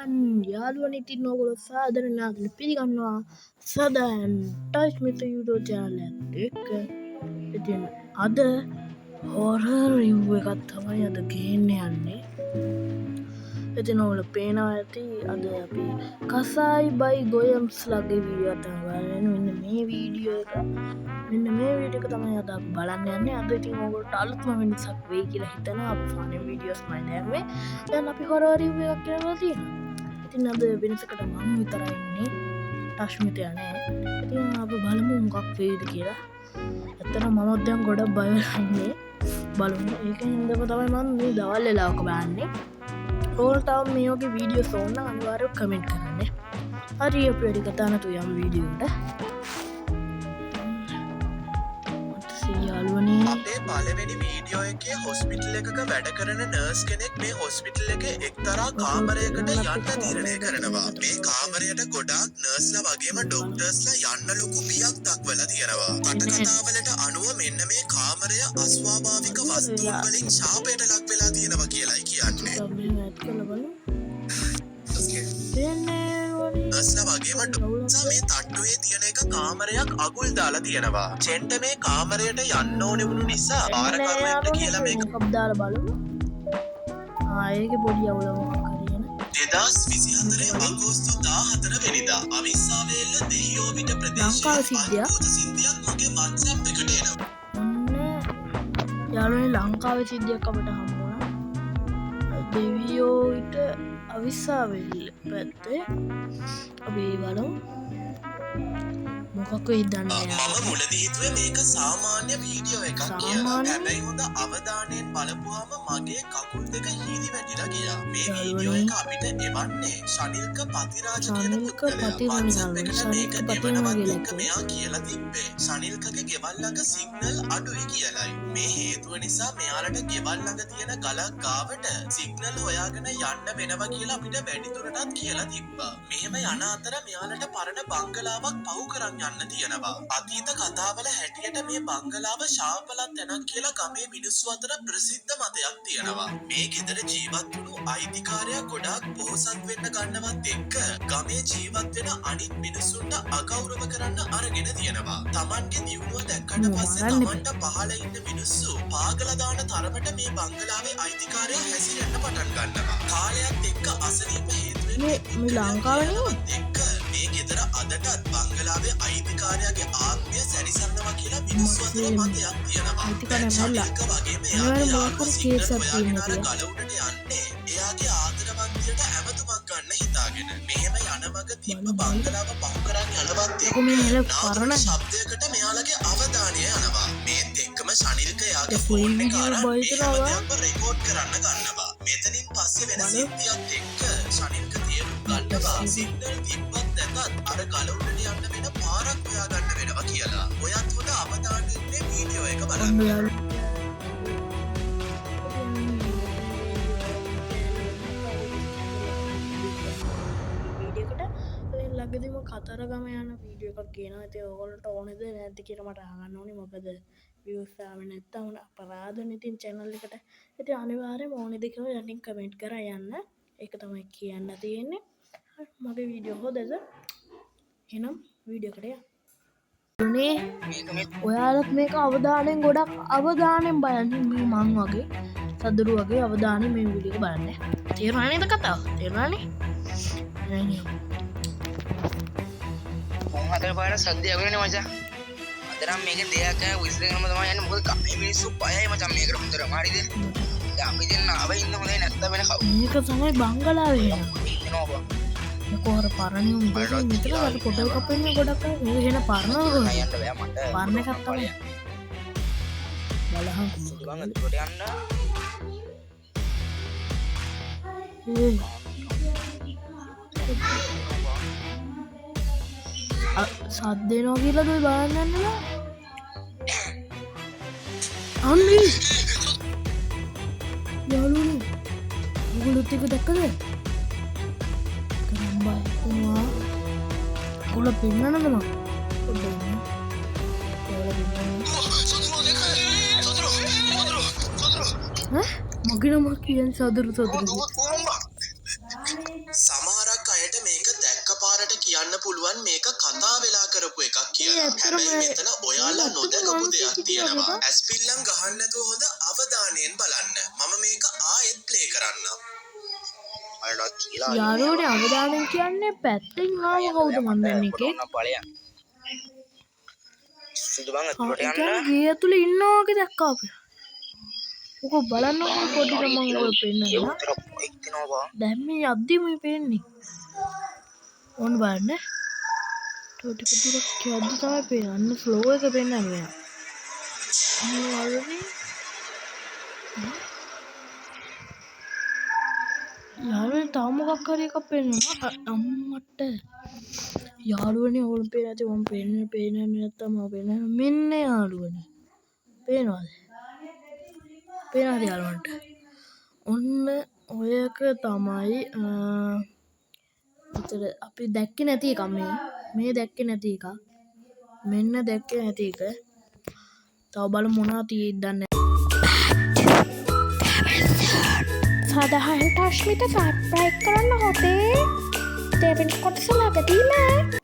යාළුවනේ, ඉතින් ඔයගොල්ලෝ සාදරයෙන් ආදරෙන් පිළිගන්නවා සදන් ටච් මිත්‍ර YouTube channel එකත් එක්ක. ඉතින් අද හොරර් රිව්ව් එකක් තමයි අද ගේන්න යන්නේ. ඉතින් ඔයාලා පේනවා ඇති අද අපි කසායි බයි ගොයම්ස් ලගේ වීඩියෝ එකක් තමයි බලන්න යන්නේ. මෙන්න මේ වීඩියෝ එක. මෙන්න මේ වීඩියෝ එක තමයි අද අපි බලන්න යන්නේ. අද ඉතින් ඔයගොල්ලන්ට අලුත්ම වෙනසක් වෙයි කියලා හිතනවා. අපි ෆනි වීඩියෝස් මයි දැම්මේ. දැන් අපි හොරර් රිව්ව් එකක් කියලා තියෙනවා. ඉතින් අද වෙනසකට මම විතරයි ඉන්නේ. ටෂ්මිතයා නෑ. ඉතින් අපි බලමු මොකක් වෙයිද කියලා. ඇත්තටම මමත් දැන් ගොඩක් බය වෙලා ඉන්නේ. බලමු. ඒක හින්දාම තමයි මම මේ දවල් වෙලාවක බලන්නේ. ඔයාලා තව මේ වගේ වීඩියෝස් ඕන නම් අනිවාර්යයෙන් කමෙන්ට් කරන්න. හරි, අපි වැඩි කතා නැතුව යමු වීඩියෝ එකට. යාළුවනේ, අපේ පළවෙනි වීඩියෝ එකේ හොස්පිටල් එකක වැඩ කරන නර්ස් කෙනෙක් මේ හොස්පිටල් එකේ එක්තරා කාමරයකට යන්න තීරණය කරනවා. මේ කාමරයට ගොඩාක් නර්ස්ලා වගේම ඩොක්ටර්ස්ලා යන්න ලොකු බියක් දක්වලා තියෙනවා. කටකතාවලට අනුව මෙන්න මේ කාමරය අස්වාභාවික වස්තුන් වලින් ශාපයට ලක් වෙලා තියෙනවා කියලායි කියන්නේ. මෙහෙම ඇඩ් කරලා බලමු. පේන්නේ නර්ස්ලා වගේම ඩොක්ටර්ස්ලා මේ තට්ටුවේ තියෙන එක කාමරයක් අගුල් දාලා තියෙනවා. චෙන්ට මේ කාමරයට යන්න ඕනේ වුණු නිසා භාරකරුවෙක්ට කියලා මේක මොකක් දාලා බලමු. ආ, ඒකේ පොඩි අවුල මොකක් හරි එන. 2024 අගෝස්තු 14 වෙනිදා අවිස්සාවේල්ල දෙහියෝවිට ප්‍රදේශයේ ලංකාවේ සිද්ධියක්. අద్భుත සිද්ධියක් මගේ WhatsApp එකට එනවා. ඔන්න යාළුවනේ, ලංකාවේ සිද්ධියක් අපිට හම්බ වුණා. දෙවියෝ ඊට අවිස්සාවේල්ල පැත්තේ. අපි බලමු මොකක් වෙයිද දන්නේ නෑ. මම මුලදී හිතුවේ මේක සාමාන්‍ය වීඩියෝ එකක් කියලා. සාමාන්‍ය? හැබැයි හොඳ අවධානයෙන් බලපුවාම මගේ කකුල් දෙක හිරි වැටිලා ගියා. මේ යාළුවනේ. වීඩියෝ එක අපිට එවන්නේ ශනිල්ක පතිරාජ කියන ශනිල්ක පුද්ගලයා. පතිරාජ WhatsApp එකට ශනිල්ක මේක පතිරාජ එවනවත් කියලා එක්ක කිව්වා. මෙයා කියලා තිබ්බේ ශනිල්කගේ ගෙවල් ළඟ සිග්නල් අඩුයි කියලයි. මේ හේතුව නිසා මෙයාලට ගෙවල් ළඟ තියෙන ගලක් ගාවට සිග්නල් හොයාගෙන යන්න වෙනවා කියලා අපිට වැඩිදුරටත් කියලා තිබ්බා. මෙහෙම යන අතර මෙයාලට පරණ බංගලාවක් පහු කරන් යන්න තියෙනවා. අතීත කතාවල හැටියට මේ බංගලාව ශාපලත් තැනක් කියලා ගමේ මිනිස්සු අතර ප්‍රසිද්ධ මතයක් තියෙනවා. මේ ගෙදර ජීවත් වුණු අයිතිකාරයා ගොඩාක් පොහොසත් වෙන්න ගන්නවත් එක්ක ගමේ ජීවත් වෙන අනිත් මිනිස්සුන්ට අගෞරව කරන්න අරගෙන තියෙනවා. තමන්ගේ දියුණුව දැක්කට පස්සේ මරන්න. තමන්ට පහළ ඉන්න මිනිස්සු පාගල දාන තරමට මේ බංගලාවේ අයිතිකාරයා හැසිරෙන්න පටන් ගන්නවා. කාලයත් එක්ක අසනීප හේතුවෙන් මේ මේ ලංකාවේ නෙවෙයි. එක්ක මේ ගෙදර අදටත් බංගලාවේ අයිතිකාරයාගේ ආත්මය සැරිසරනවා කියලා මිනිස්සු අතර මස්සේ මතයක් තියෙනවා. අයිතිකාරයා දැන් මැරිලා. ශනිල්ක වගේම අනිවාර්යෙන් එයාගේ මොකක් යාළුවා හරි සිග්නල් කේස් එකක් හොයාගෙන තියෙනවා අර කියලා. ගල උඩට යන්නේ එයාගේ ආදරවන්තියට ඇමතුමක් ගන්න හිතාගෙන. මෙහෙම යන මග තිබ්බ බලමු බලමු. බංගලාව පහු කරන් යනවත් එක්ක යකෝ මේ හෙල නාදුරු පරණ ශබ්දයකට මෙයාලගේ අවධානය යනවා. මේත් එක්කම ශනිල්ක එයාගේ ඒ ෆුල් ෆෝන් එක වීඩියෝ අරන් මේ බයිතලා හැම වා. දෙයක්ම රෙකෝඩ් කරන්න ගන්නවා. මෙතනින් පස්සේ වෙන බලමු. සිද්ධියත් එක්ක ශනිල්ක තේරුම් ගන්නවා සිග්නල් තිබ්බත් නැතත් අර ගල උඩට යන්න වෙන පාරක් හොයාගන්න වෙනවා කියලා. ඔයත් හොඳ අවධානයෙන් මේ වීඩියෝ එක බලන්න. ඔන්න යාළුවෝ, වීඩියෝ එකට ළඟදිම කතරගම යන වීඩියෝ එකක් ගේනවා. ඉතින් ඔයගොල්ලන්ට ඕනේද නැද්ද කියලා මට අහගන්න ඕනේ. මොකද වීව්ස් ආවේ නැත්තම් අපරාධනේ ඉතින් චැනල් එකට. ඉතින් අනිවාර්යයෙන්ම ඕනේද කියලා යටින් කමෙන්ට් කරා යන්න. ඒක තමයි කියන්න තියෙන්නේ. හරි, මගේ වීඩියෝ හොඳද? එහෙනම් වීඩියෝ එකට යන්න. නේ ඔයාලත් මේක අවධානයෙන්, ගොඩක් අවධානයෙන් බලන්න. මේ මං වගේ සදුරු වගේ අවධානයෙන් මේ වීඩියෝ එක බලන්න. තේරුණා නේද කතාව? තේරුණානේ? එහෙනම් යමු. කොහොම හතර පාර සද්ද යවන්නේ මචං. අද නම් මේකෙන් දෙයක් නෑ, විශ්ලේෂණයම තමයි යන්නේ. මොකද ගමේ මිනිස්සු බයයි මචං මේකට හොඳටම. හරිද? දැන් අපි දෙන්න ආව ඉන්න හොඳයි, නැත්තම් වෙන කවුරු මේක තමයි බංගලාවේ එන. හිතනවා බං. මේක අර පරණ උන් දෙන්නේ මෙතන අර පොටෝ කපන්නේ ගොඩක් අය. මේක වෙන පරණ නෑ යන්න බෑ මට. පරණ එකක් තමයි. බලහන් බං ඇතුළට යන්න. ඒ සද්ද එනවා කියලාද ඔය බලන්න යන්න බෑ? අන්නේ යාළුවනේ, ඔයගොල්ලොත් එක දැක්කද? කරන් බය වුණා. ඔයගොල්ලෝ පෙන්නනද මං? පොඩ්ඩක් ඉන්න. ඔයාලා පෙන්නන්න. ඈ? මගේ නම කියන්නේ සදුරු සදුරු කියලා. සමහර පුළුවන් මේක කතා වෙලා කරපු එකක් කියලා. ඇත්තටම හැබැයි මෙතන ඔයාලා ඇත්තටම නොදකපු මනුස්සයෙක් දෙයක් හිටියද තියෙනවා. බං? ඇස් පිල්ලම් ගහන්න නැතුව හොඳ අවධානයෙන් බලන්න. මම මේක ආයෙත් ප්ලේ කරන්නම්. මලටවත් කියලා යාළුවනේ, අවධානයෙන් කියන්නේ පැත්තෙන් ආව කවුද මන් දන්නේ එකෙක්. බලයන් සුදු බං ආ, ඇතුළට ඒ යන්න. කියන්නේ ගේ ඇතුලේ ඉන්නවා වගේ දැක්කා අපි. ඔක බලන්නකෝ පොඩිට, මං ඔය ඒ පෙන්නන්න. උතර බයික් තියනවා බං. දැන් මේ යද්දි මේ පේන්නේ. ඕන බලන්න. තව ටික දුරක් යද්දි තමයි පේන්නේ. අන්න ෆ්ලෝ එක පෙන්නන්නේ මෙයා. අන්න වගේ. යාළුවනේ, තව මොකක් හරි එකක් පෙන්නනවා. අම්මට යාළුවනේ, ඔයගොල්ලෝ පේන්නේ නැති මම පේන්නේ පේන්නේ නැත්තම් මම පේන්නේ. මෙන්න යාළුවනේ. පේනවද? පේනවද යාළුවන්ට? ඔන්න ඔය එක තමයි විතර අපි දැක්කේ නැති එකක් මේ. මේ දැක්කේ නැති එකක්. මෙන්න දැක්කේ නැති එක. තව බලමු මොනවා තියෙයිද දන්නේ. සදහන් ටශ්මිට සබ්ස්ක්‍රයිබ් කරන්න හොතේ. දෙවෙනි කොටස ළඟදීම.